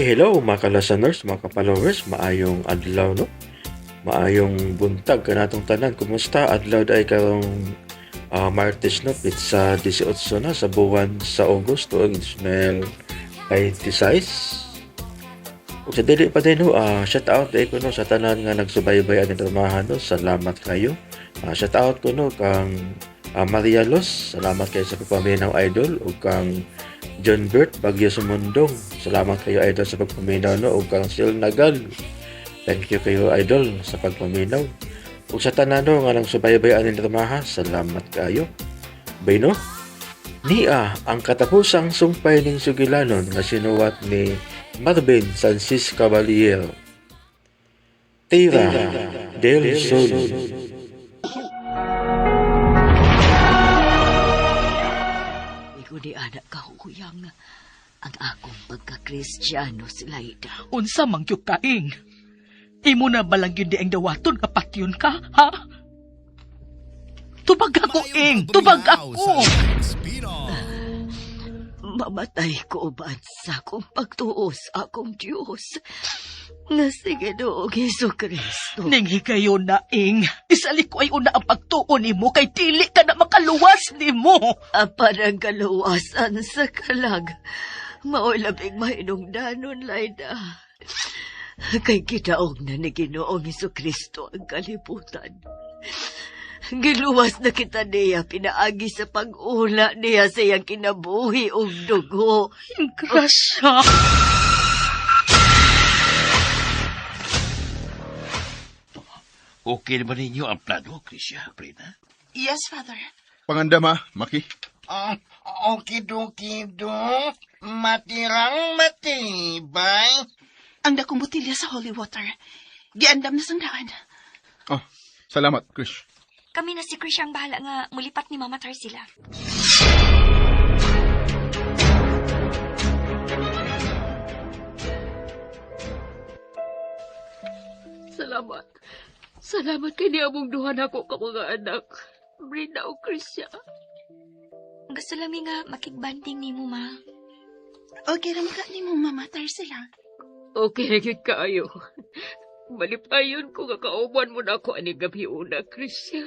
Hello mga ka-listeners, mga ka-followers, maayong adlaw, no? Maayong buntag kanatong tanan. Kumusta? Adlaw day karong Martes, no? Petsa 18 na sa buwan sa Agosto, ang 2026. Ug sa dili pa din, no, shout out day ko, no, sa tanan nga nagsubaybay ani dramahan, no. Salamat kayo. Shout out ko, no, kang Maria Los, salamat kayo sa pagpaminaw, idol, ug kang John Bert Bagyo Sumundong. Salamat kayo, idol, sa pagpaminaw, no, ug kang Sil Nagal. Thank you kayo, idol, sa pagpaminaw. Ug sa tanan, no, nga nang subaybay ani dramaha, salamat kayo. Bayno? Nia ang katapusang sumpay ning sugilanon nga sinuwat ni Marvin Sanchez Caballero. Tira del Sol. Igo ni anak kahuyang ang akong pagka-Kristiyano, Laida. Unsa man gyud kaing. Imo na balang gyud di ang dawaton nga patyon ka, ha? Tubag ako, ing! Tubag ako! Mamatay ko uban sa akong pagtuo sa akong Diyos. Nga si Ginoong Hesus Kristo. Ning higayon na, ing. Isalik ko ay una ang pagtuo nimo kay dili ka na makaluwas nimo. Apan ang kaluwasan sa kalag. Mao'y labing mahinungdanon, Laida. Kay kitaog na ni Ginoong Hesus Kristo ang kalibutan. Giluwas na kita niya, pinaagi sa pag-ula niya sa iyang kinabuhi ug dugo. Grasya! Okay naman ninyo ang plano, Krisya, Prina? Yes, Father. Pangandama, Maki. Oh, okidokido. Matirang matibay. Ang dakong botilya sa holy water. Giandam na sangdaan. Oh, salamat, Chris. Kami na si Chris ang bahala nga mulipat ni Mama Tarsila. Salamat. Salamat kay niamong duha nako ka mga anak. Brina o Krisya. Gusto lang mi nga makigbanding nimo, Ma. Okay ra maka nimo, Mama Tarsila. Okay ra gyud kaayo. Malipayon ko nga kauban mo na ako ani gabi una, Krisya.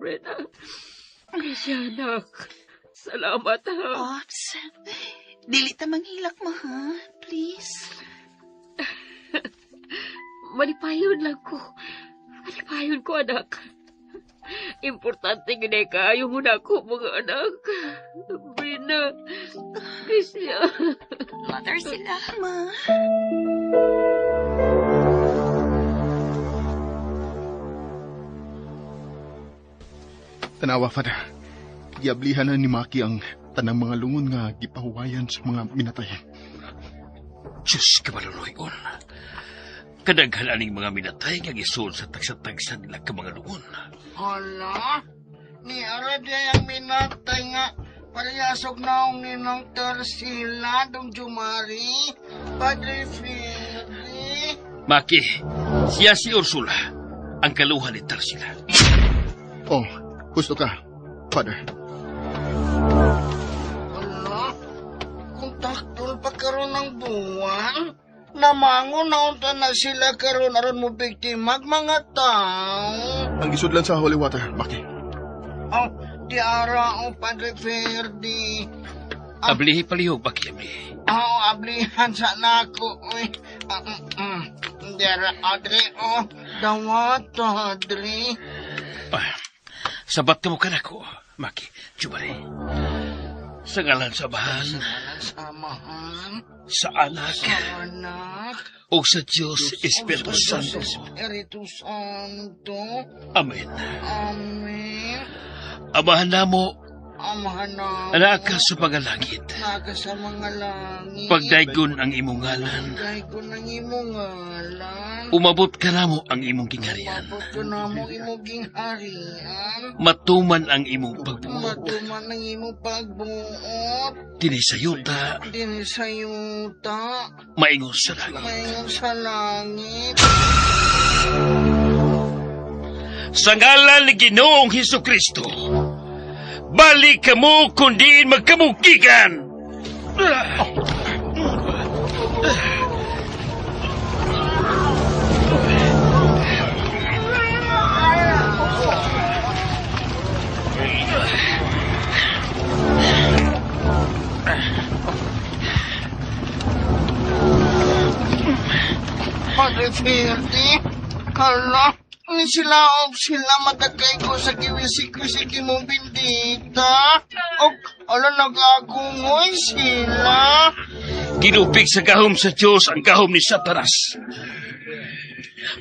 Brina. Krisya, anak. Salamat ha. Ops. Dili ta manghilak mo, ha? Please. Malipayon lang ko. Malipayon ko, anak. Importante gyud ay kaayo mo na ako, mga anak. Brina. Krisya. Ma Tarsila. Ma. Tanawa, Father. Giablihan na ni Maki ang tanang mga lungon nga gipahuwayan sa mga minatay. Diyos ka maluloy-on. Kadaghan aning mga minatay nga gisuod sa tagsa-tagsa nila ka mga lungon. Hala, ni Arad ang minatay nga parehasog naong ninang Tarsila, Dong Jumari, Padre Ferry. Maki, siya si Ursula, ang kaluhan ni Tarsila. Oh, gusto ka, Father. Hala, kung taktol pa karon ng buwan, namango na unta na sila karon aron mo biktimag mga tao. Ang gisudlan sa holy water, Maki. Oh, di ara o Padre Ferdi. Ablihi palihog, Maki, ablihi. Oh, ablihan sa nako. Uy. Dera, adre, oh. Dawat, adre. Ah, sabat ka mo kanako, Maki, Jumari. Sa ngalan sa Amahan, Samahan, sa Anak, sa anak, o sa Diyos Espiritu Santo. Espiritu Santo. Amen. Amen. Amahan namo, Amahan na. anak ka sa mga langit. Naka sa mga langit. Pagdaygon ang imong ngalan, Pagdaygon ang imong ngalan. umabot ka namo ang imong gingharian. Umabot ka namo imong gingharian. Matuman ang imong pagbuot. Matuman ang imong pagbuot. Dinhi sa yuta, Dinhi sa yuta. maingon sa langit. Maingon sa langit. Sa ngalan ni Ginoong Hesus Kristo, balik kamo kun diin magkamukigan. Padre Ferde. Hala, ni sila og sila matagkay ko sa kiwisik-wisik imong bindita. Og, ala, nag-agungoy sila. Ginupig sa gahom sa Diyos ang gahom ni Satanas.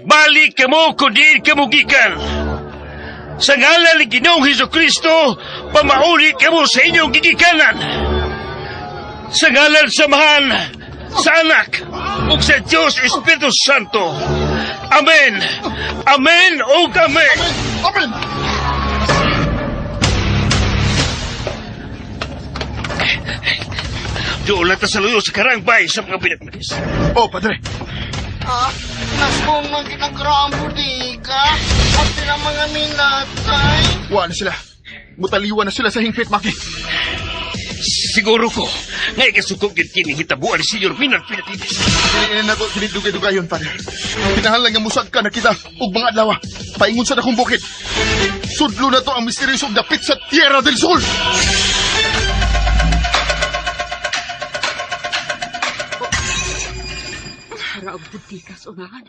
Balik kamo kung diin kamo gikan. Sa ngalan ni Ginoong Hesus Kristo, pamauli kamo sa inyong gigikanan. Sa ngalan sa Amahan, sa Anak, ug sa Diyos Espiritu Santo. Amen. Amen ug amen. Amen! Doon lang ta sa luyo sa karangbay sa mga binagmanis. Oh, padre. Ah, nasunog ang bodega. At sila mga minatay. Wa na sila. Mutaliwa na sila sa hingpit, Maki. Siguro ko, nga ikasukog yun kini hitabuan ni Senyor Minan Pilipinas. Dili na nato kini dugay-dugayon, padre. Kinahanglan nga musag ka na kita og mga adlaw. Paingon sa dakong bukid. Sudlo na to ang misteryosong dapit sa Tierra del Sol. Para ang butika sa unahan.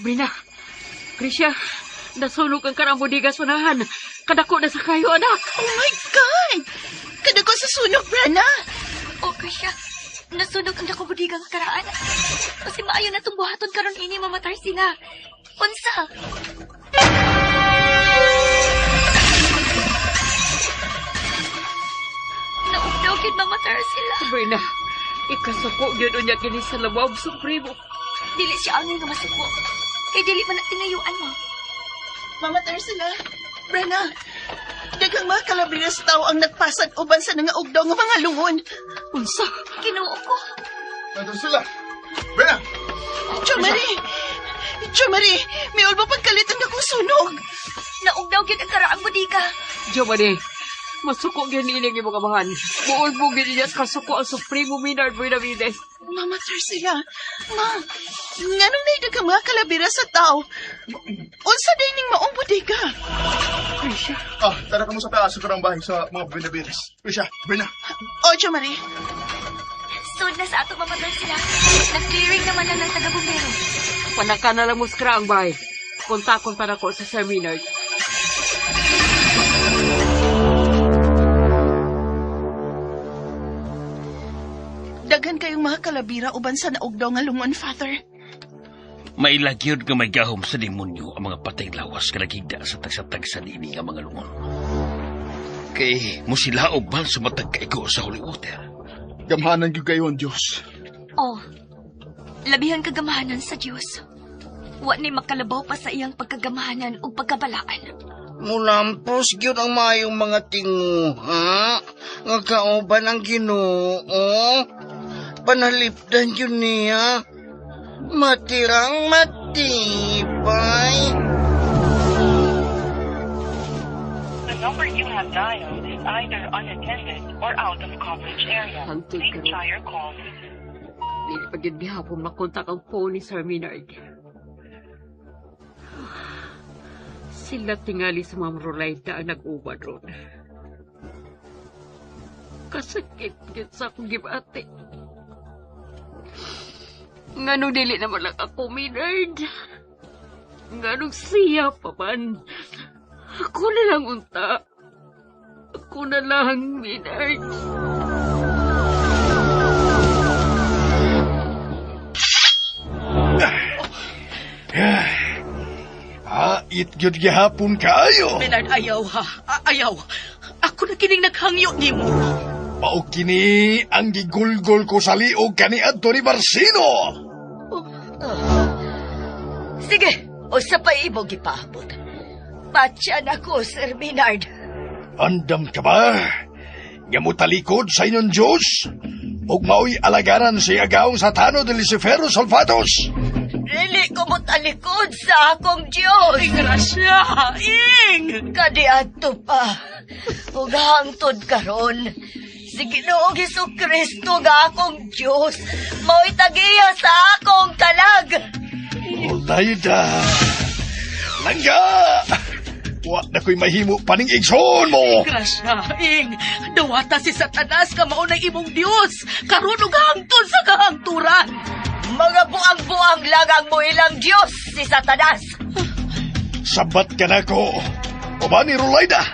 Brina, Krisha, nasunog ang karang budiga sa unahan. Kadako na sa kayo, anak. Oh my God! Kadako sa sunog, Brana! Oh, Krisha, nasunog ang dako budiga nga karaan. Kasi maayo na itong buhaton karon ini, Mama Tarsila. Unsa? Naugdaw gid Mama Tarsila. Brina, ikasuko yun unya kini sa labaw supremo. Dili siya angay nga masuko. Kay dili man na tinayuan mo. Mama Tarsila, Brana, daghang mga kalabiras tao ang nagpasad uban sa nangaugdaw nga mga lungon. Unsa? Ginoo ko. Nandun sila. Bena! Chomari! Chomari, may ulbo pagkalit ang dakong sunog. Naugdaw gyud ang karaang bodega. Giovanni, masuko gyud ini ang imong amahan. Muulbo gyud niya sa kasuko ang supremo Minard Buenavides. Mama Tarsila, ma, nganong naay daghang mga kalabira sa tao? Unsa day ning maong bodega? Krisha, Ah, tara kamo sa taas sa karang bahay sa mga Benavides. Risha, Bena. O, Chomari, Sud na sa ato Mama Tarsila. Nag-clearing naman lang ng taga-bumbero. panaka na lang mo sa karaang bahay. Kontakon pa na ko sa Sir Minard. daghan kayong mga kalabira uban sa naugdaw nga lungon, Father. Mailagyod nga may gahom sa demonyo ang mga patay lawas nga naghigda sa tagsa-tagsa niini nga mga lungon. Kay musilaob man sa matag kaigo sa holy water. Gamhanan gyud kayo ang Dios. Oh, labihan kagamahanan sa Dios. Wa ni makalabaw pa sa iyang pagkagamahanan ug pagkabalaan. Mulampos gyud ang maayong mga tinguha nga kauban ang Ginoo. Panalipdan gyud niya. Matirang matibay. The number you have dialed is either unattended or out of coverage area. Hangtod Please karon. try your call. Dili pa gyud gihapon makontak ang phone ni Sir Minard. Sila tingali sa Ma'am Rolaida ang nag-uban ron. Kasakit gyud sa akong gibati. Nganong dili naman lang ako, Minard. Nganong siya pa man. Ako na lang unta. Ako na lang, Minard. Ah, it gyud gihapon kaayo. Minard, ayaw ha. Ayaw. Ako na kining naghangyo nimo. Mao kini ang gigulgol ko sa liog kaniadto ni Barsino. Sige, usa pa imo gipaabot. Patyan ako, Sir Minard. Andam ka ba? Nga motalikod sa inyong Diyos? Ug mao'y alagaran si agaw sa Tano de Lucifero Salvados. Dili ko motalikod sa akong Diyos. Grasya, ing! Kadiadto pa. Ug hangtod karon. Si Ginoong Hesus Kristo nga akong Diyos, mao'y tagiya sa akong kalag. Rolayda! Langga! Wa na ko'y mahimo paning igsoon mo! Grasya, ing! Dawata si Satanas ka maunay imong Diyos! Karon ug hangtod sa kahangturan! Mga Buang-buang lang ang muilang Diyos si Satanas. Sabat ka na ko. Uban ni Rulaida.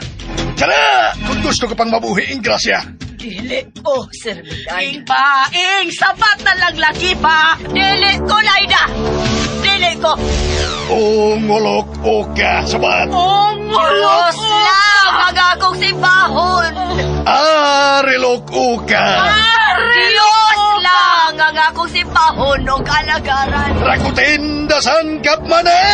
Kana, kung gusto ko pang mabuhi, Ingrasya. Dili ko, Sir Minard. Ing pa, ing, sabat na lang lagi pa. Dili ko, Laida. Dili ko. Ungulok o ka, sabat. Diyos lang ang akong simbahon. Arilok o ka. Diyos lang ang akong simbahon o kalagaran. Rakutin dasan kapmane!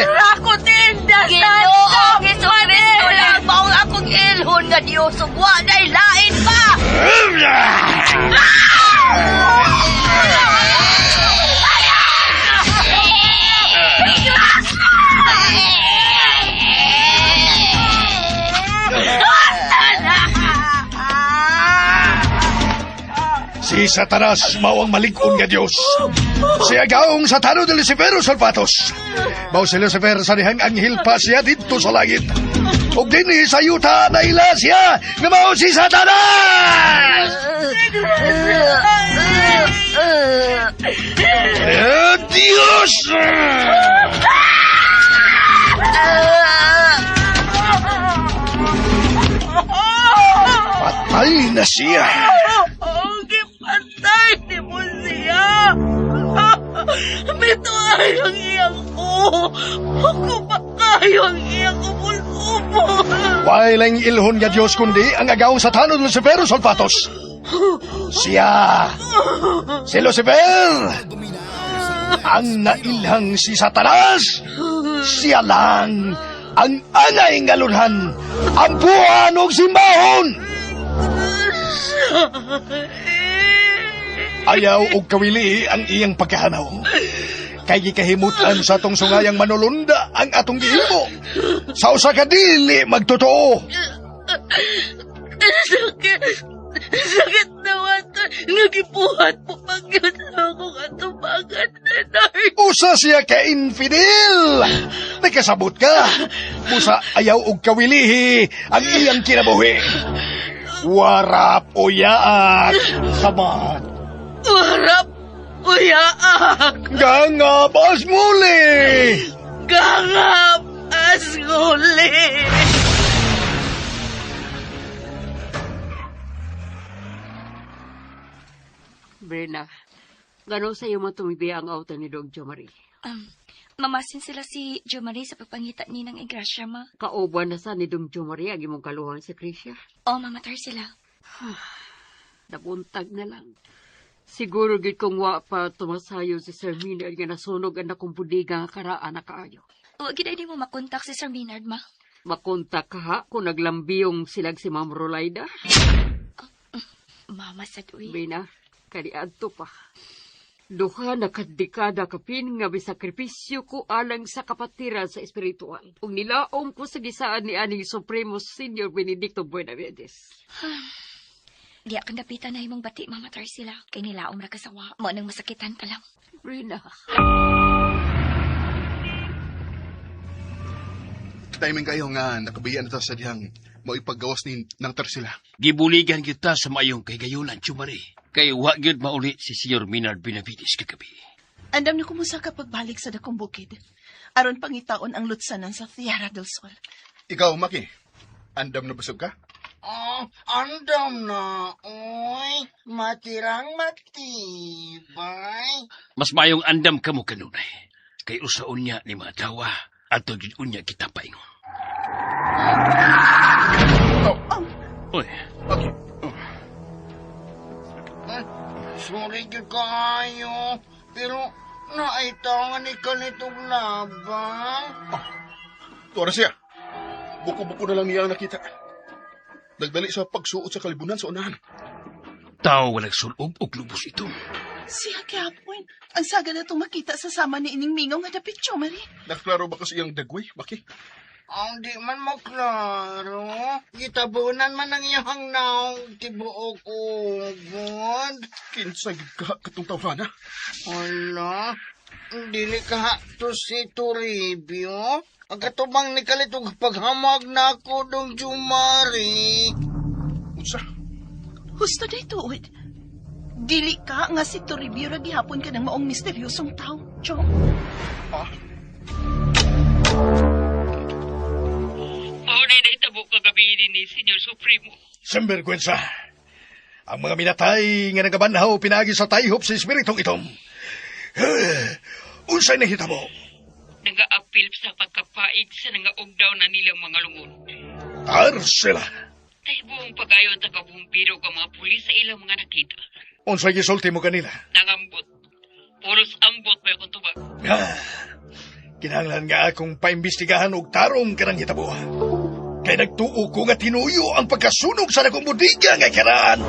Rakutin, dasan Ginoong Jesucristo lang maong akong ilhon nga Diyos ug wa na'y lain pa. Si Satanas mao ang malig-on nga Dios. Si agaong Satano de Lucifero Salvatos. Mao si Lucifer sa dihang anghel pa siya didto sa langit. Ug dinhi sa yuta naila siya nga mao si Satanas! Eh, Dios! Patay na siya. Oh, gipatay ni mo siya. Mito ay ang iyang ko. Ako ba kayo ang iyang ubol-ubol? Way lang ilhon nga Diyos kundi ang agaong Satano de Lucifero Salvatos. Siya! Si Lucifer! Ang nailhang si Satanas! Siya lang ang anay nga lunhan, ang buwan og simbahon! Ayaw og kawili ang iyang pagkahanaw. Kay gikahimutan sa atong sungayang manulunda ang atong gihimo. Sa usa ka dili magtotoo. Sakit. Sakit naman to. Nagipuhat mo pag yun sa akong atubangan, Leonard. Usa siya ka infidel. Nakasabot ka. Busa ayaw og kawilihi ang iyang kinabuhi. Warap o yaak. Sabat. Warap, uyaak. Gangap as muli. Gangap, asguli. Brenda, gano'n sa iyo man tumibi ang auto ni Dog Jo Marie? Mamasin sila si Jo Marie sa pagpangita ni ng Igrasya, ma. Kauban na sa ni Dong Jo Marie ang imong kaluhan sa Krisya. O, mamatar sila. Nabuntag na lang. Siguro gid kung wa pa tumasayo si Sir Minard nga nasunog ang akong budiga nga karaan na kaayo. Huwag gid ay di mo makontak si Sir Maynard, ma. Makontak ka ha kung naglambiyong silag si Ma'am Rolaida. Mama sa uy. Bina, kaniadto pa. Duha na kadekada kapin nga bisakripisyo ko alang sa kapatiran sa espiritual. Ug nilaom ko sa gisaan ni aning Supremo Senior Benedicto Buenavides. Di akong dapitan na imong bati, Mama Tarsila. Kay nilaom ra ka sa wa. Mo nang masakitan pa lang. Brina, Timing kayo nga nakabiyan na ta sa dihang maipaggawas ni ng Tarsila. Gibuligan kita sa maayong kahigayunan, Chumari. Kay wa gyud mauli si Senyor Minard Benavides kagabi. Andam ni kumusa ka pagbalik sa dakong bukid. Aron pangitaon ang lutsanan sa Tierra del Sol. Ikaw, Maki, andam na busog ka? Oh, andam na, oy. Matirang matibay. Mas maayong andam kamo kanunay. Kay usaon niya ni mga tawa ato gyud unya kita paingon. Oy, Sorry jud kaayo. Pero naaitangan ni kanitong labang. Tuwa na siya. Buko-buko na lang niya ang nakita. Nagdali sa pagsuot sa kalibunan sa unahan. tao walang sulob og lubos ito. Siya gyapon. Ang saga na itong makita sa sama ni ining mingaw nga dapit, Chomari. Naklaro ba kasi iyang dagway, Maki? Ang di man maklaro. Gitabunan man ang iyang naong tibuok ugod. Kinsay ka katong tawhana. Hala, dili ka ha to si Toribio. Ang katubang ni kalitog paghamag na ako dong Jumari. Unsa? Husto day tuod. Dili ka nga si Toribio ra gihapon ka ng maong misteryosong tao, Chong. Mao na nahitabo kagabi ni Senyor Supremo. Sembergwensa. Ang mga minatay nga nagabanhaw pinagi sa tayhop sa espiritong itom. Unsay nahitabo? Nagaapil sa pagkapaig sa nangaugdaw na nilang mga lungon. Tarsila. Tahibuong pagayon sa kabumbiro ang mga pulis sa ilang mga nakita. Unsay gisulti mo kanila? Nangambot. Puros ambot may akong tubag. Ah, kinahanglan nga akong paimbestigahan og tarong kanang hitabo. Kay nagtuo ko nga tinuyo ang pagkasunog sa nakong budiga nga karaan.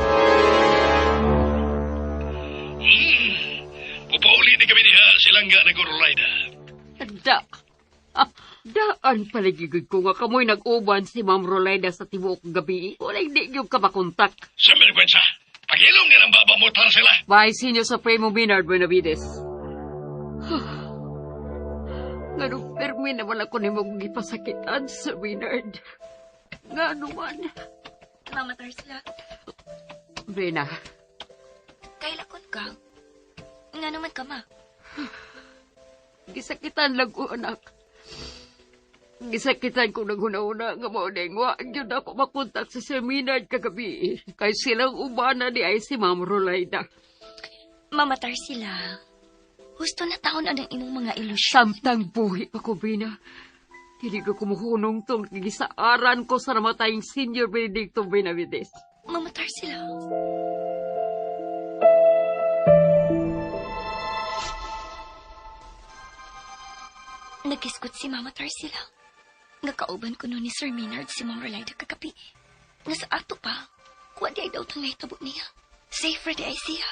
Upauli ni kami niya silang nga nagorolayda. Da. Ah, daan paligigid ko nga kamoy nag-uban si Ma'am Roleda sa tibuok gabi. Walay di yung kapakontak. Sembergwensa. Pagilom niya ng baba mo, Tarsila. Bye, Senior Supremo Maynard Benavides. Ngano, permi naman ako ni mong gipasakitan, Sir Maynard. Ngano man. Mama Tarsila, Brena, kailakon ka. Nga naman ka, ma. Gisakitan lang ko, anak. Gisakitan ko naghuna-una nga mao na wa gyud ako makontak sa Sir Maynard kagabi. Kay silang ubana ni ay si Ma'am Rolayda. Mama Tarsila, husto na taon ang imong mga ilusyon. Samtang buhi pa ko, Brina. Dili ko kumuhunong tong gisaaran ko sa namatayang Senior Benedicto Benavides. Mama Tarsila. Nagisgot si Mama Tarsila. Nga kauban ko no ni Sir Maynard si Ma'am Rolida kagabi. Nga sa ato pa, kuha di ay daw tang nahitabo niya. Safer di ay siya.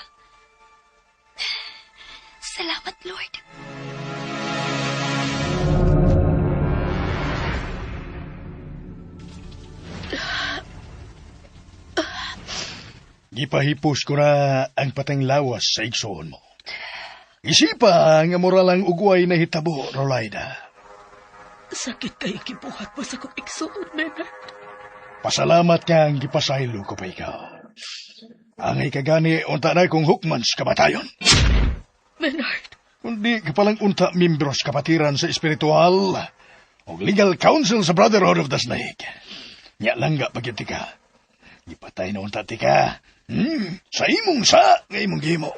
Salamat, Lord. Gipahipos ko na ang pateng lawas sa igsoon mo. Isipa nga moral ang ugway na hitabo, Rolayda. Sakit kayo gibuhat mo sa kong igsuon, Menard. Pasalamat nga ang gipasaylo ko pa ikaw. Angay kagani unta na kung hukman sa kamatayon. Menard, Kundi ka palang unta membro sa kapatiran sa espiritual o legal counsel sa Brotherhood of the Snake. Nya lang ga pagyud ka. Gipatay na unta ti ka. Sa imong sa nga imong gihimo.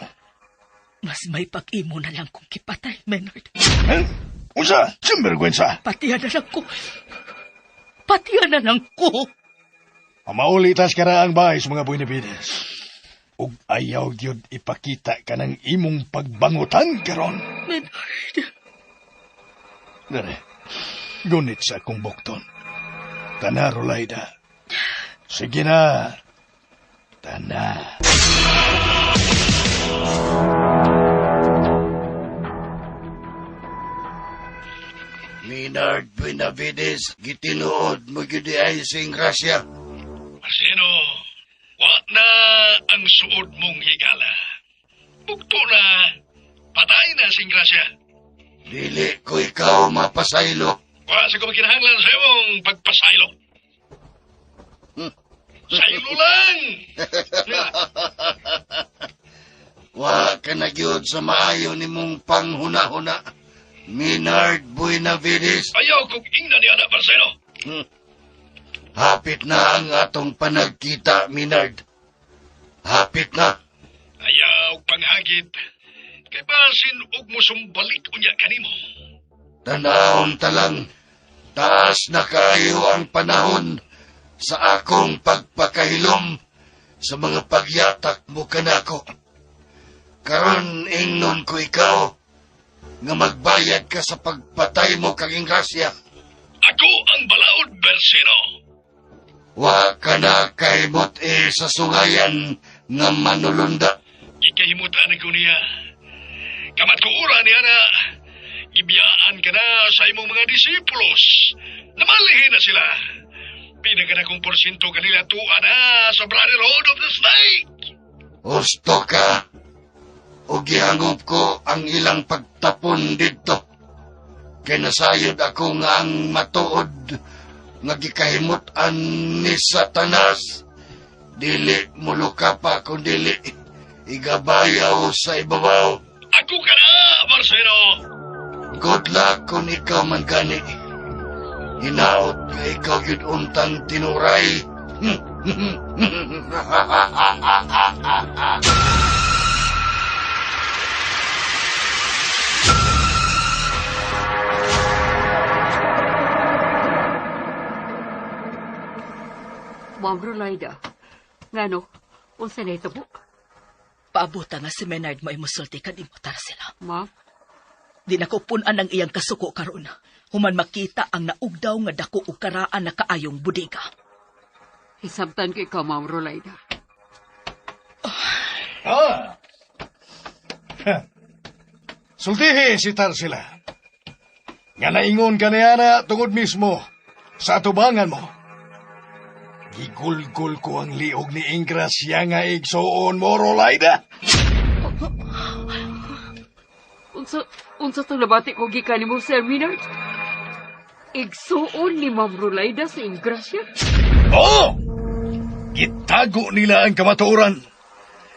mas may pag-imo na lang kung kipatay, Menard. Eh? Unsa? Simbergwensa. Patihan na lang ko. Patihan na lang ko. Pamauli tas kara ang bahay sa mga Buenavides. Ug ayaw gyud ipakita ka ng imong pagbangutan karon. Menard. Dere, gunit sa akong bukton. Tana, Rolayda. Sige na. Tana. Maynard Benavides, gitinuod mo gyud ay sing grasya. Marcelo, wa na ang suod mong higala. Bugto na, patay na sing grasya. Dili ko ikaw mapasaylo. Wa sa ko makinahanglan sa imong pagpasaylo. Saylo lang! Wa ka na gyud sa maayo nimong panghuna-huna. Maynard Buenavides, Ayaw kong ingna ni anak Marcelo. Hapit na ang atong panagkita, Maynard. Hapit na. Ayaw panghagit. Kay basin og musumbalik unya kanimo. Tanahon talang, taas na kayo ang panahon sa akong pagpakahilom sa mga pagyatak mo kanako. Karon ingnon ko ikaw nga magbayad ka sa pagpatay mo kang Ingrasya. Ako ang balaod, Bersino. Wa ka na kay e sa sungayan nga manulunda. Gikahimutan ko niya. Kamatkuura niya na gibiyaan ka na sa imong mga disipulos. Namalihin na sila. Pinagana kong porsyento kanila tuwa na sa Brotherhood of the Snake. Husto ka. O gihangop ko ang ilang pagtapon didto. Kay nasayod ako nga ang matuod nga gikahimut-an ni Satanas. Dili muluka pa kung dili. Igabayaw sa ibabaw. Ako ka na, Marcelo! Good luck kung ikaw man gani. Hinaot nga ikaw yun untang tinuray. Ma'am Rolaida, ngano, unsa na ito po? Paabuta nga si Menard mo musulti kanimo Tarsila. Ma'am? Di na ko pun-an ang iyang kasuko karon. Human makita ang naugdaw nga dako og karaan na kaayong bodega. Hisabtan ko ikaw, Ma'am Rolaida. Ah! Ha. Sultihi si Tarsila. Nga naingon ka niya na tungod mismo sa atubangan mo. Gigulgul ko ang liog ni Ingrasya nga igsuon mo, Rolaida. Unsa to nabati ko gikan nimo, Sir Maynard? Igsuon ni Ma'am Rolaida sa Ingrasya? Oo! Gitago nila ang kamatuoran.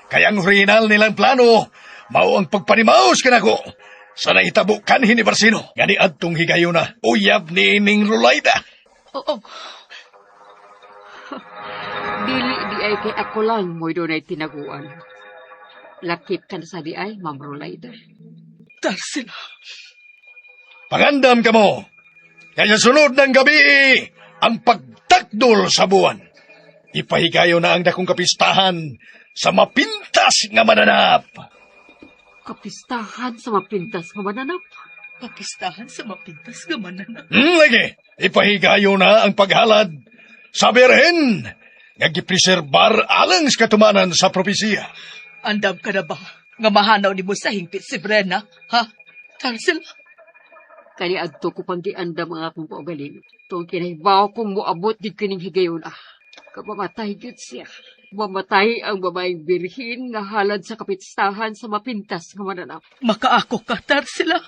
Kaya ang original nilang plano, mao ang pagpanimaos kanako sa nahitabo kanhi ni Barsino. Nga niadtong higayuna, uyab ni ining Rolaida. Oo. Dili di ay kay ako lang mo'y dunay tinaguan. Lakip ka na sa di ay, Ma'am Rolaida. Tarsila. Pangandam ka mo. Kaya sa sunod ng gabi, ang pagtakdol sa buwan. Ipahigayo na ang dakong kapistahan sa mapintas nga mananap. Kapistahan sa mapintas nga mananap? Kapistahan sa mapintas nga mananap? Lagi, ipahigayo na ang paghalad sa Birhen nga gipreserbar alang sa katumanan sa propesiya. Andam ka na ba nga mahanaw nimo sa hingpit si Brenna, ha? Tarsila? Kani adto ko pang giandam ang akong paugaling. Tuong kinahibaw kong moabot gid kining higayon ah. Kamamatay gid siya. Mamatay ang babaeng birhin nga halad sa kapitstahan sa mapintas nga mananap. Makaako ka, Tarsila.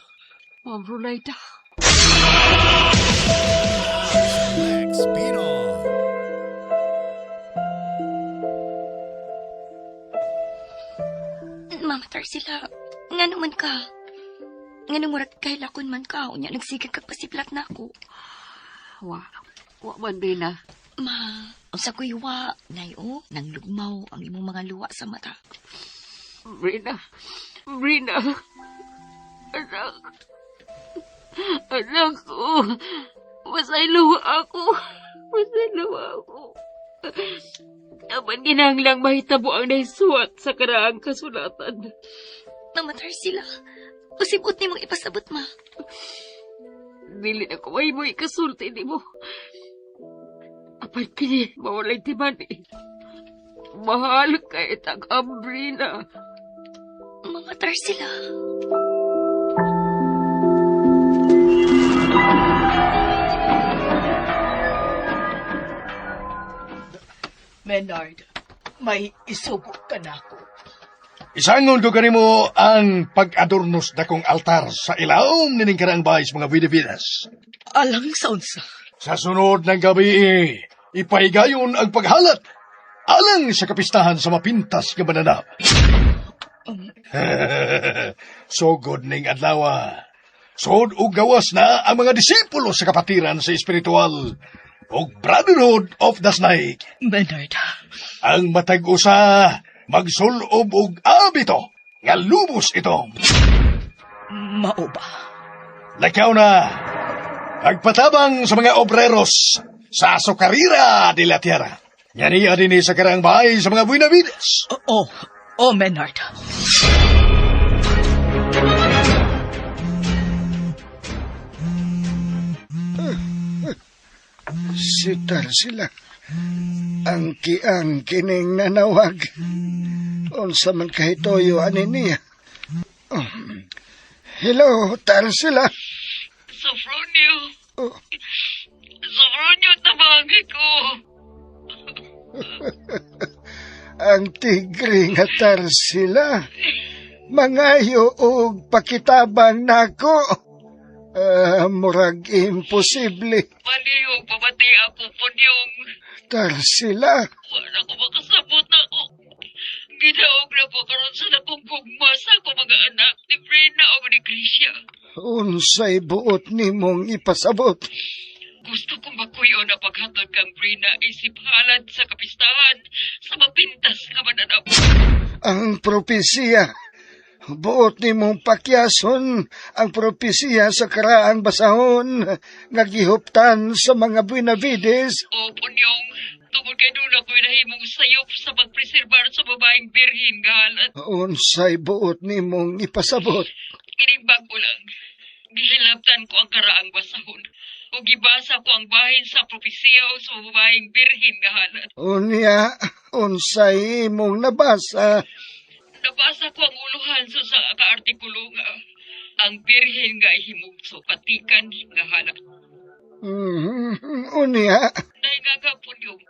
Ma'am Rolaida. Mama Tarsila, nga naman ka? Nga nang murag kahilakon man ka, unya nagsigag kag pasiplat na ako. Wa, wa man din na. Ma, unsa ko'y wa, nay o, nang lugmaw ang imong mga luwa sa mata. Rina, Rina, anak, anak ko, masaylo ako, masaylo ako. Aman ginanglang mahitabo ang naisuwat sa karaang kasulatan. Mama Tarsila, usibot ni mong ipasabot, ma. Dili na ko may mo ikasulti ni mo. Apan kini, mawalay timan eh. Mahal kay tag-ambrina. Mama Tarsila. Menard, may isugo ka na ako. Isangon ko kanimo ang pag-adornos dakong altar sa ilawom nining karaang bahay sa mga Vidavidas. Alang sa unsa. Sa sunod ng gabi, ipahigayon ang paghalat alang sa kapistahan sa mapintas nga mananap. Sugod ning adlaw. Sud og gawas na ang mga disipulo sa kapatiran sa espiritual og Brotherhood of the Snake. Bernard. Ang matag usa magsulob og abito nga lubos ito. Mao ba? Lakaw na. Pagpatabang sa mga obreros sa Azucarera de la Tierra. Nga niya dinhi sa karaang bahay sa mga Buenavides. Oo, oh, Menard. Si Tarsila. Ang kiang kining nanawag. Unsa man kahitoyo ani niya. Oh. Hello, Tarsila. Sofronio. Oh. Sofronio, tabagi ko. Ang tigre nga Tarsila. Mangayo og pakitabang nako. Murag imposible. Palihog, pamati ako po niyong. Tarsila. Wala ko makasabot ako. Ginaog na po karon sa nakong gugma sa akong mga anak ni Brina o ni Krisha. Unsay buot nimong ipasabot. Gusto kong makuyo na paghatod kang Brina isip halad sa kapistahan sa mapintas nga mananap. Ang propesiya. Buot nimong pakyason ang propesiya sa karaang basahon nga gihuptan sa mga Buenavides. O punyong, tungod kay doon ako'y nahimong sayop sa pagpreserbar sa babaeng birhin nga halad. Unsay buot nimong ipasabot. Kining bago lang. Gihilabtan ko ang karaang basahon. O gibasa ko ang bahin sa propesiya o sa babaeng birhin nga halad. Unya, unsay imong nabasa. Nabasa ko ang uluhan sa kaartikulo nga ang birhen nga ihimugso patikan nga halad. Unya, Dahil nga gapon yung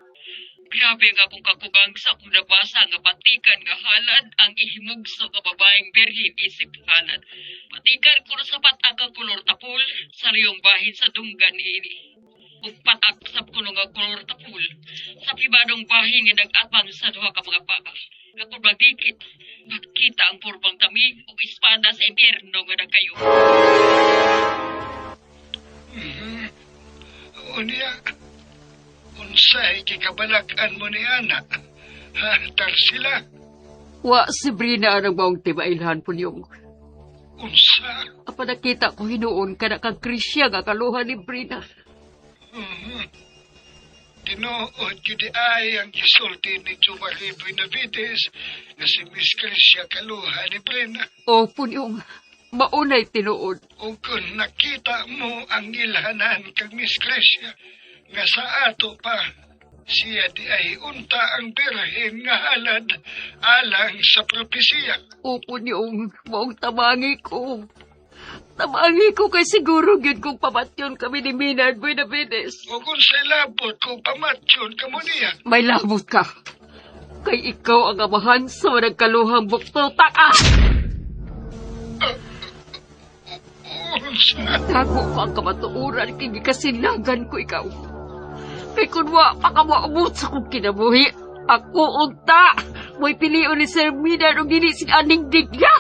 grabe nga akong kakugang sa akong nabasa nga patikan nga halad ang ihimugso nga babaeng birhen isip halad. Patikan ko sa patak ang kolor tapul sa riyong bahin sa dunggan niini. Ug patak sa kuno nga kolor tapul sa pribadong bahin nga nag-atbang sa duha ka mga paa. Nga kung magdikit, makita ang purbang tamig ug espada sa impyerno nga nagkayo. Unya, unsay kikabalak-an mo ni Ana? Ha, Tarsila, Wa si Brina ang maong tibailhan po niyong. unsa? Apa nakita ko hinuon kana kang Krisya nga kaluhan ni Brina. Tinuod gyud ay ang gisulti ni Jumari Benavides nga si Miss Crisha kaluha ni Brina. O punyong, maunay tinuod. O kung nakita mo ang ilhanan kang Miss Crisha nga sa ato pa, siya di ay unta ang birhen nga halad alang sa propesiya. O punyong, maong tabangi ko. Tabangi ko kay siguro gyud kung pamatyon kami ni Minard Benavides. O kung sa labot kung pamatyon ka mo niya. May labot ka. Kay ikaw ang amahan sa managkaluhang bukto taka. Unsa? Tago ko ang kamatuoran kay gikasinagan ko ikaw. Kay kun wa pa ka maabot sa akong kinabuhi, ako unta. Mo'y pilion ni Sir Minar og dili si aning digya.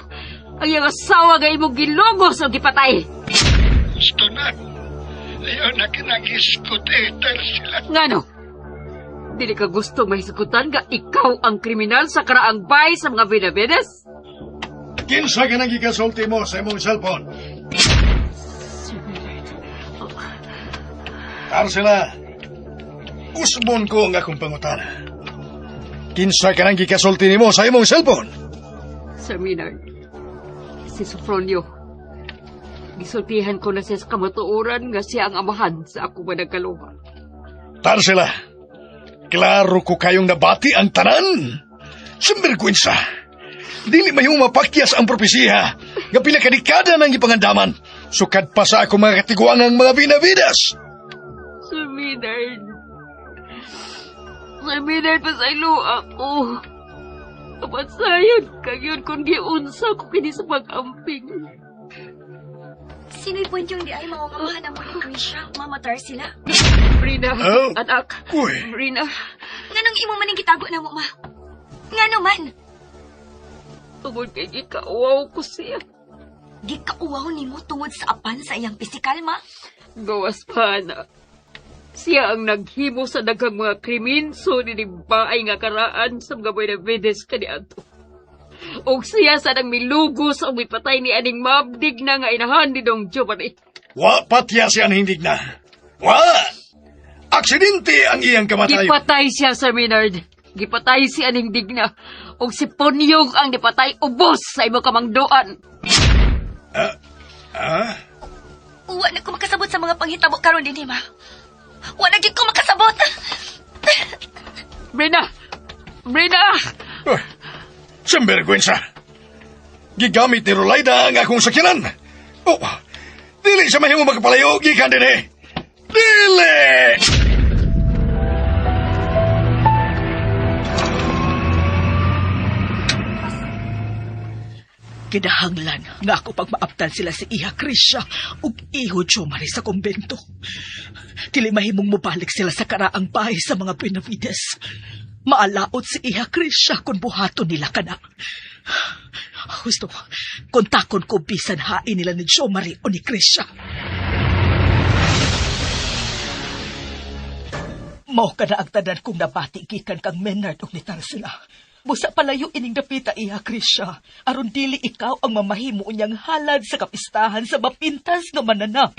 Ang iyang asawa nga imong gilongos o gipatay. Gusto na. Ayaw na kinagisgot eh, Tarsila. Ngano? Dili ka gusto mahisgutan nga ikaw ang kriminal sa karaang bay sa mga Benavides? Kinsa ka nang gikasulti mo sa imong cellphone? Sir Millard, Tarsila, usbon ko ang akong pangutana. Kinsa ka nang gikasulti nimo sa imong cellphone? Sir Maynard, si Sofronio. Gisultihan ko na siya sa kamatuoran nga siya ang amahan sa ako managkaluha. Tarsila, klaro ko kayong nabati ang tanan. Simbergwensa, dili mahimong mapakyas ang propesiya nga pila ka dekada nang gipangandaman. Sukad pa sa ako mga katiguangang mga Benavides. Sir Maynard, Sir Maynard, pasaylo ako. Kapatsayan kag yun kung giunsa ko kini sa pag-amping. Sino'y yung di ay maungamahan ang ni Krisha, Mama Tarsila? Brina, Oh. anak. Uy. Brina, Nganong imo maning gitago na mo, ma? Ngano man? tungod kay gikauwaw ko siya. Gikauwaw nimo tungod sa apan sa iyang pisikal, ma? Gawas pa na. Siya ang naghimo sa daghang mga krimen so ninibaay nga karaan sa mga Buenavides kaniadto. Og siya sa nang milugo sa umipatay ni aning mabdig na nga inahan ni Dong Giovanni. Wa patya siya ang hindig na. Wa! Aksidente ang iyang kamatayon. Gipatay siya, Sir Maynard. Gipatay si aning digna. Og si Ponyong ang gipatay ubos sa imong kamangdoan. Ah? Wa na ko makasabot sa mga panghitabo karon dinhi, ma. Wa na gid ko makasabot. Brina! Brina! Uh, Simbergwensa. Gigamit ni Rolaida ang akong sakyanan. Oh, dili sa mahimo makapalayo gikan dinhi. Dili! Kinahanglan nga ako pagmaabtan sila si Iha Krisha ug Iho Jomari sa kumbento. Dili mahimong mobalik sila sa karaang bahay sa mga Benavides. Maalaot si Iha Krisha kung buhaton nila kana. Husto, kontakon ko bisan hain nila ni Jo Marie o ni Krisha. Mao ka na ang tanan kong nabati gikan kang Menard og ni Tarsila. Busa palayo ining dapita iha, Krisha. Aron dili ikaw ang mamahimo niyang halad sa kapistahan sa mapintas nga mananap.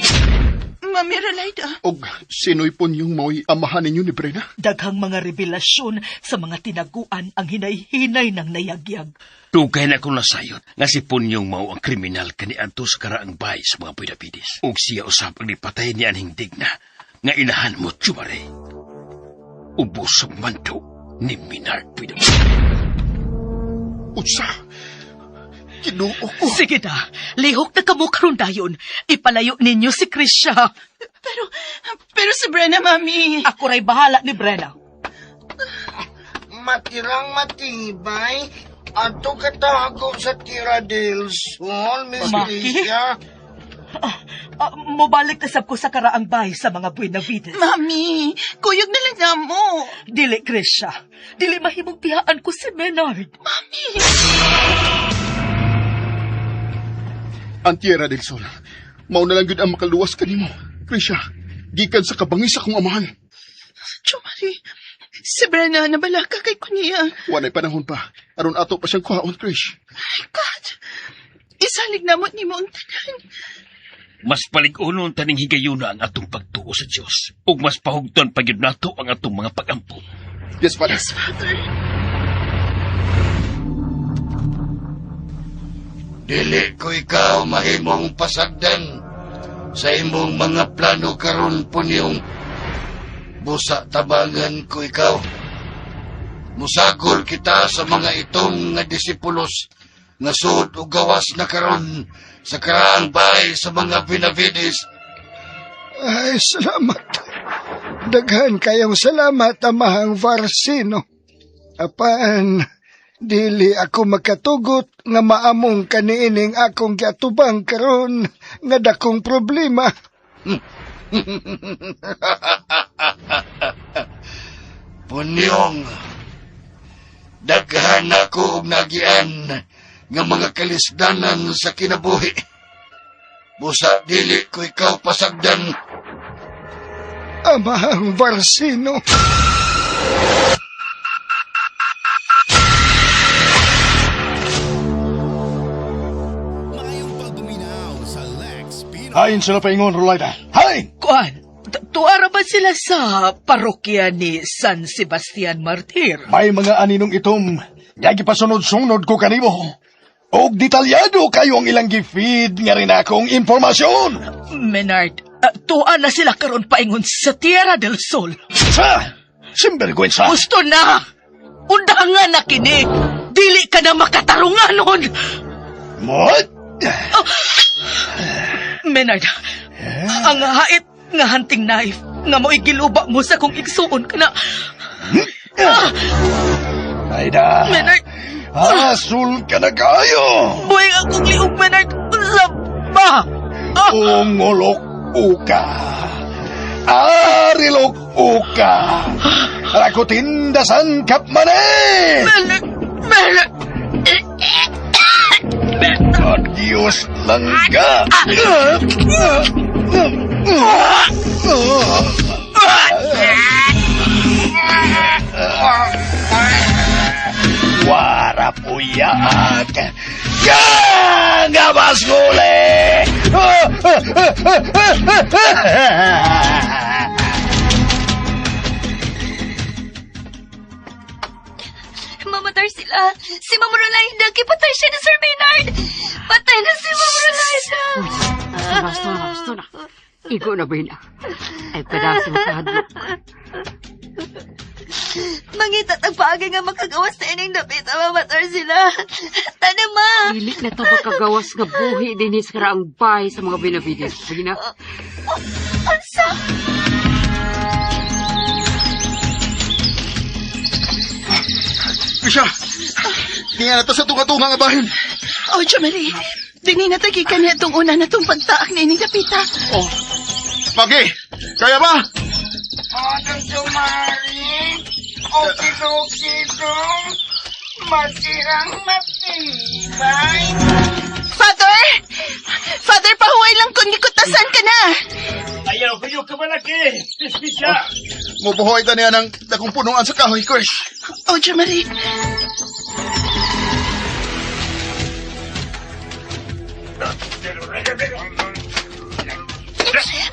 Mami Rolaida. Og sino'y Punyong mao'y amahan ninyo ni Brena? Daghang mga revelasyon sa mga tinaguan ang hinay-hinay ng nayagyag. Dugay na akong nasayod nga si Punyong mao ang kriminal kaniadto sa karaang bahay sa mga Benavides. Ug siya usab ang nipatay ni anhing digna nga inahan mo, Jumare. Ubos ang manto ni Minard Benavides. Unsa? Ginoo ko. Sige na, lihok na kamo karon dayon. Ipalayo ninyo si Krisha. Pero si Brenna, Mami. Ako ray bahala ni Brenna. Matirang matibay. Ato katago sa Tierra del Sol, Miss Maki? Tricia. Ah, mobalik na sab ko sa karaang bahay sa mga Buenavides. Mami, kuyog na lang namo. Dili, Krisha. Dili mahimong tiyaan ko si Menard. Mami! Ang Tierra del Sol. Mao na lang gyud ang makaluwas kanimo. Krisha, gikan sa kabangis akong amahan. Jomari, si Brenna, nabalaka kay kuniya. Walay panahon pa. Aron ato pa siyang kuhaon, Krish. God, isalig namot nimo ang tanan. Mas palig-unon taning higayuna ang atong pagtuo sa Dios ug mas pahugton pa gyud nato ang atong mga pagampo. Yes, Father. Yes, Father. Dili ko ikaw mahimong pasagdan sa imong mga plano karon, Punyong. Busa tabangan ko ikaw. Musagol kita sa mga itong nga disipulos nga suod og gawas na karon sa karaang bahay sa mga Benavides. Ay, salamat. Daghan kayong salamat, Amahang Varsino. Apan, dili ako makatugot nga maamong kaniining akong giatubang karon nga dakong problema. Punyong, daghan ako og nagian nga mga kalisdanan sa kinabuhi. Busa dili ko ikaw pasagdan. Amahang Varsino. Hain sila paingon, Rolaida. Hain! Kuan, tuara ba sila sa parokya ni San Sebastian Martir? May mga aninong itom. Nga gipasunod-sunod ko kanimo. Og detalyado kayo ang ilang gi-feed nga rin akong impormasyon. Menard, tuwa na sila karon paingon sa Tierra del Sol. Sa! Simbergwensa! Gusto na! Undangan na kini! Dili ka na makatarunganon! What? Menard, ang hait nga hunting knife nga mo'y giluba mo sa kong igsuon ka na. Ah, Aida! Menard, Asul ka na kayo! buhay akong liog, Menard! Laba! Ah, Ungolok uka! Arilok uka! Rakutindasan kapmane! Menard! Menard! Adios langga! Wara puyak! Ya! Gabas gule! Mama Tarsila, si Ma'am Rolaida, kipatay siya ni Sir Maynard! Patay na si Ma'am Rolaida! Basta na, basta na. Igo na, Brina. Ay, kadasi makahadlok. Mangita tagpaagi nga makagawas sa ining dapit, Mama Tarsila. Tana, ma! Dili na ta makagawas nga buhi dinhi sa karaang bahay sa mga Benavides. Brina, Unsa? Krisha! Tingnan na to sa tunga-tunga nga bahin. Oh, Jomari, dini na tagikan niya itong una na itong pagtaak na ining dapita. Oh. Maki! Kaya ba? Father Jomari! Okidoki dong. Matirang matibay. Father! Father, pahuway lang kung gikutasan ka na. Ayaw kayo kamalaki! Pispisya! Mubuhoy ta niya ng dakong punuan sa kahoy, Chris. Oh, Jamarie.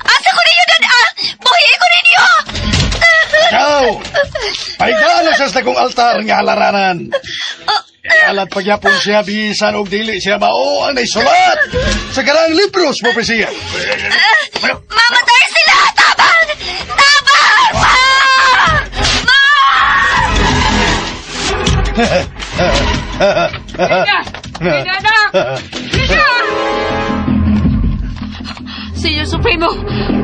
Asa ko ninyo dad-a? Buhi ko ninyo! Ikaw! Paigala siya sa dakong altar nga halaranan. Alat pagyapon siya bisan og dili siya mao ang naisulat sa karang libros mo presiya. Mamatay sila! Tabang! Tabang! Ma! Ma! Rina! Rina, anak! Rina! Senyor Supremo!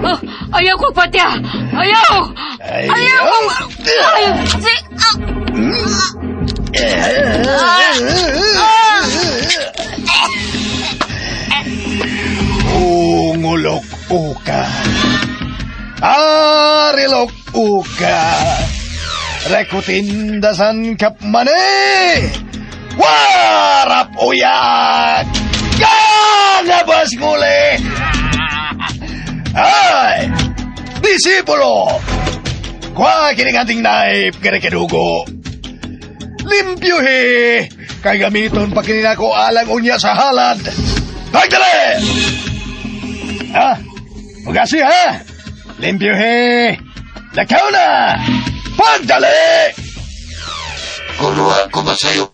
Oh, ayaw ko patya! Ayaw! Ayaw! Ayaw! Si... Ah! Ungulok uka. Arilok uka. Rekutindasan kapmane. Warap uyak. Ganabas nguli. Ay! Disipulo! Kwa kining ating naip kadugo. Limpyuhi! Kay gamiton pa kini nako alang unya sa halad. Pagdali! Ha? Pugasi ha? Limpyuhi! Lakaw na! Pagdali! Kuruha ko ba sa'yo?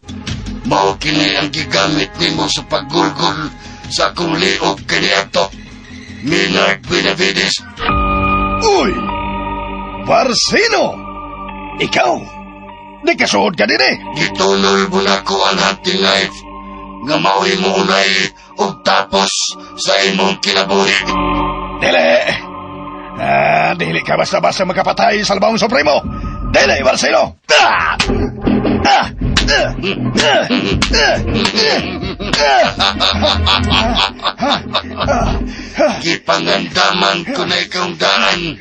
Mao kini ang gigamit nimo sa paggulgol sa akong liog kaniadto. Millard Benavides. Uy! Barsino! Ikaw! Di kasuod ka din eh! Gitulol mo na ko ang hunting knife nga mao'y mo unay og tapos sa imong kinabuhi. Dili! Ah, dili ka basta-basta makapatay sa Albaong Supremo! Dili, Barsino! Ah! Ah! Ah! Ah! Ah! Ah! Gipangandaman ko na ikaw daan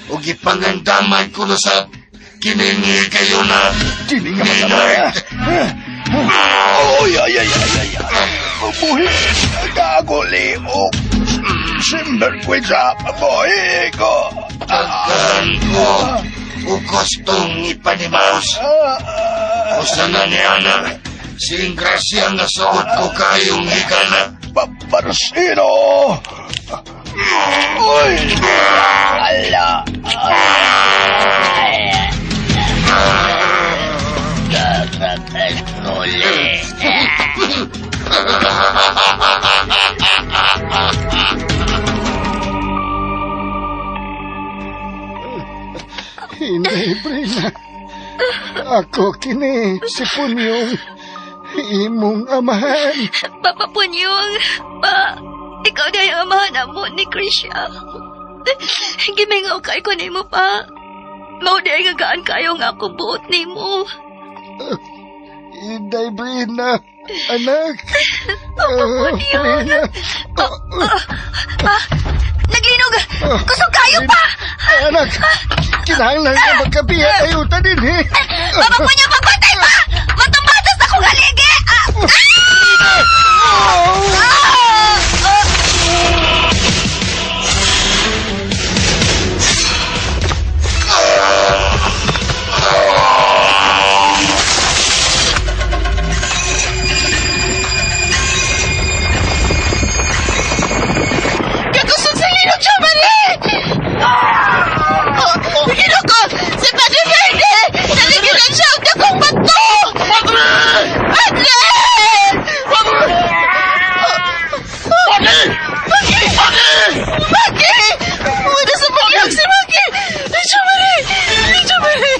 o gipangandaman ko na sa kiningi kayo na. Kini nga masama. Ay, ay, ay, ay, ay, ay. Buhi, gaguli mo. Simberkwisa, buhi ko. Daghan ko o gustong ipanimaos. Usa na ni Ana, sing grasya nga suot ko kayong higala. Barsino! Uy! Ala! Hindi, Brina. Ako kini si Punyong, imong amahan. Papa Punyong, pa, ikaw na yung amahan mo ni Krisha. Gimingaw kay ko nimo pa. Mao di nga gaan kayo nga ako buot nimo. Inday, Brina. Anak. Papa Punyong. Brina. Pa, naglinog. Kusog kayo pa. Anak, kinahanglan nga magkabiya tayo ta din eh. Papa Punyong, pagpatay pa! Matumbatas akong haligi! Ah! Ah! Ah! Kakusog sa linog, Jamarie! Oh, Ginoo ko! Si Padre Verde! Naligiran siya ang dakong bato! Padre! Padre! Padre! Padre! Padre! Maki! Wala sa paglag si Maki! Jamarie! Jamarie!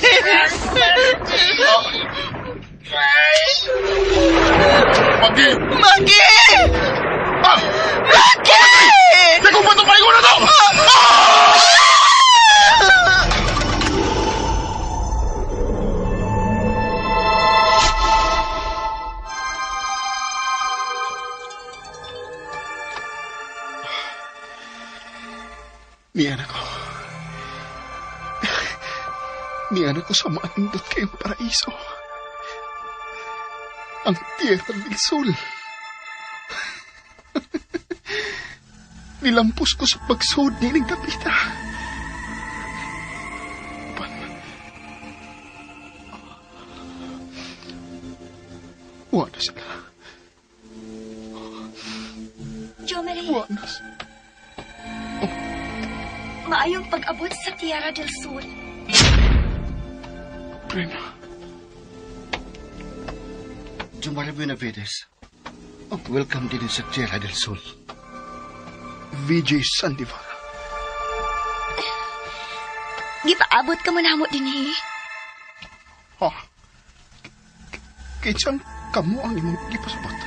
Maki! Maki! Ah! Maki! Dakong bato paingon na to! Niyan ako. Niana ko sa maanindot kayong paraiso. Ang Tierra del Sol. Nilampos ko sa pagsud ni ning dapita. Pan. Wa na sila. Jomari, Wa na sila. Maayong pag-abot sa Tierra del Sol. Prena. Jomari Benavides. Welcome din sa Tierra del Sol. VJ Sandivar. Gipaabot ka mo namo dinhi. Ha? Kinsang kamo ang imong gipasabot?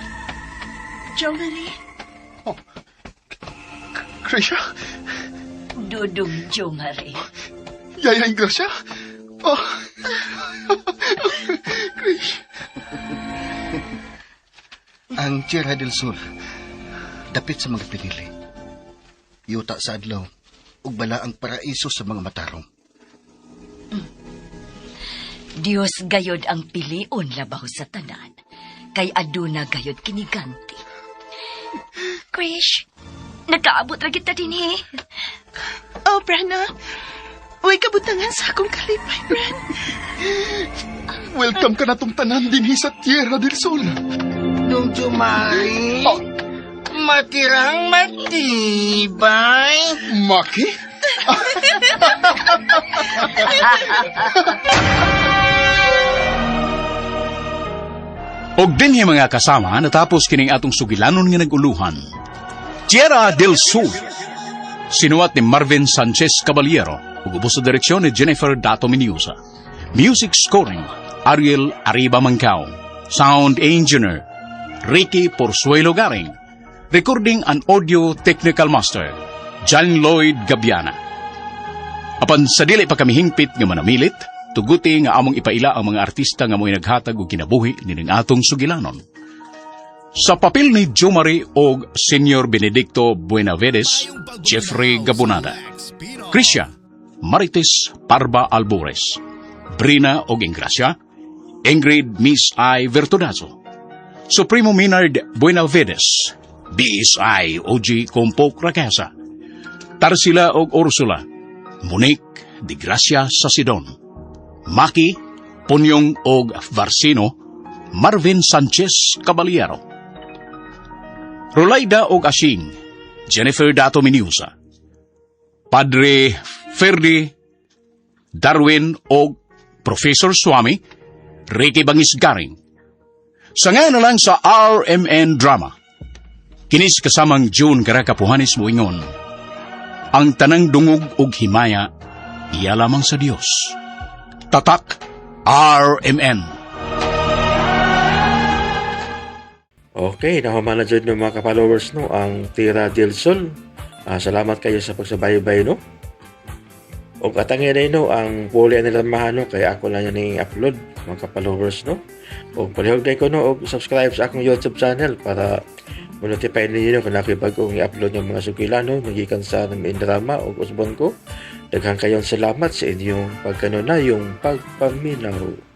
Jomari. Oh. Krisha? Dudong Jomari. Yaya Gracia? Oh. Krish. Ang Tierra del Sol, dapit sa mga pinili. Yuta sa adlaw, ug bala ang paraiso sa mga matarong. Dios gayod ang pilion labaw sa tanan. Kay aduna gayod kiniganti. Krish, nagkaabot ra kita dinhi. Oh, Brana. Uy, kabutangan sa akong kalipay, Bran. Welcome ka na tong tanan dinhi sa Tierra del Sol. Dong Jomari, Oh. matirang matibay. Maki? Og dinhi, mga kasama, natapos kining atong sugilanon nga nag-uluhan. Tierra del Sol. Sinuwat ni Marvin Sanchez Caballero ug ubos sa direksyon ni Jennifer Dato Miniusa. Music scoring, Ariel Arriba Mancao. Sound engineer, Ricky Porsuelo Garing. Recording and audio technical master, John Lloyd Gabiana. Apan sa dili pa kami hingpit nga manamilit, tuguti nga among ipaila ang mga artista nga mo'y naghatag og kinabuhi nining atong sugilanon. Sa papel ni Jomari og Senior Benedicto Buenavides, Jeffrey Gabonada. Krisha, Marites Parba Albores. Brina og Ingracia, Ingrid Miss I. Vertudazo. Supremo Minard Buenavides, BSI OG Compok Rakasa. Tarsila og Ursula, Monique Di Gracia Sasidon. Maki, Punyong og Varsino, Marvin Sanchez Caballero. Rolaida og Asing, Jennifer Dato Miniusa. Padre Ferdi, Darwin og Professor Swami, Ricky Bangis Garing. Sa nga na lang sa RMN Drama. Kinis kasamang June Karakapuhanis moingon. Ang tanang dungog ug himaya, iya lamang sa Dios. Tatak RMN. Okay, nahuman na dyan ng mga ka-followers, no, ang Tierra del Sol. Salamat kayo sa pagsubaybay, no. O katangin na, no, ang puli nila mahano kaya ako lang yan i-upload, mga ka-followers, no. O palihog na ko, no, og subscribe sa akong YouTube channel para mo-notify ninyo, no, kung ako'y bagong i-upload ng mga sugila, no, magikan sa main drama o usbon ko. Daghang kayong salamat sa inyong pagkano na yung pagpaminaw.